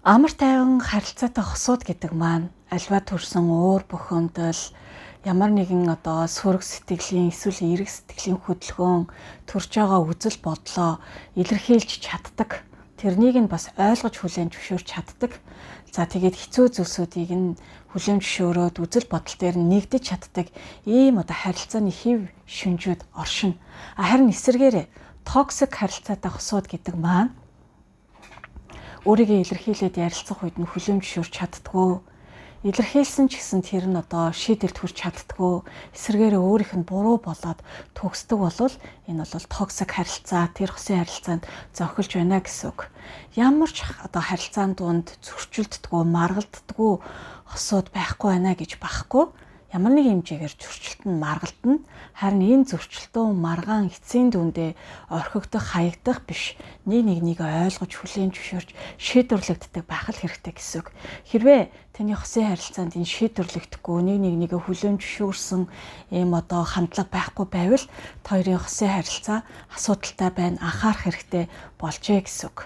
Амар тайван харилцаатай хосууд гэдэг маань альва төрсэн уур бухимдал, ямар нэгэн одоо сөрөг сэтгэлийн эсвэл эерэг сэтгэлийн хөдөлгөөн төрж байгаа үзэл бодлоо илэрхийлж чаддаг. Тэрнийг нь бас ойлгож хүлээн зөвшөөрч чаддаг. За, тэгээд хэцүү зүйлсүүдийг нь хүлээн зөвшөөрөөд үзэл бодол дээр нь нэгдэж чаддаг ийм одоо харилцааны хэв шинжүүд оршино. Харин эсрэгээрээ toxic харилцаатай хосууд гэдэг маань өөрийгөө илэрхийлээд ярилцах үед нь хүлээн зөвшөөрч чаддаггүй. Илэрхийлсэн ч гэсэн тэр нь одоо шийдэлд хүрч чаддаггүй. Эсрэгээрээ өөрийнх нь буруу болоод төгсдөг болвол энэ бол toxic харилцаа, тэр хосын харилцаанд зохилж байна гэсэн үг. Ямар ч одоо харилцаан дунд зөрчилддөггүй, маргалддаггүй хосууд байхгүй байна гэж бахгүй, ямар нэг хэмжээгээр зөрчилт нь маргалдана. Харин энэ зөрчилтөө маргаан эцсийн дүндээ орхигдох, хаягдах биш. Нэг нэгнийг ойлгож, хүлээн зөвшөөрч шийдвэрлэгддэг байх л хэрэгтэй гэсэн үг. Хэрвээ таны хосын харилцаанд энэ шийдвэрлэгдэхгүй, нэг нэгнийгээ хүлээн зөвшөөрсөн ийм одоо хандлага байхгүй байвал та хоёрын хосын харилцаа асуудалтай байна, анхаарах хэрэгтэй болжээ гэсэн үг.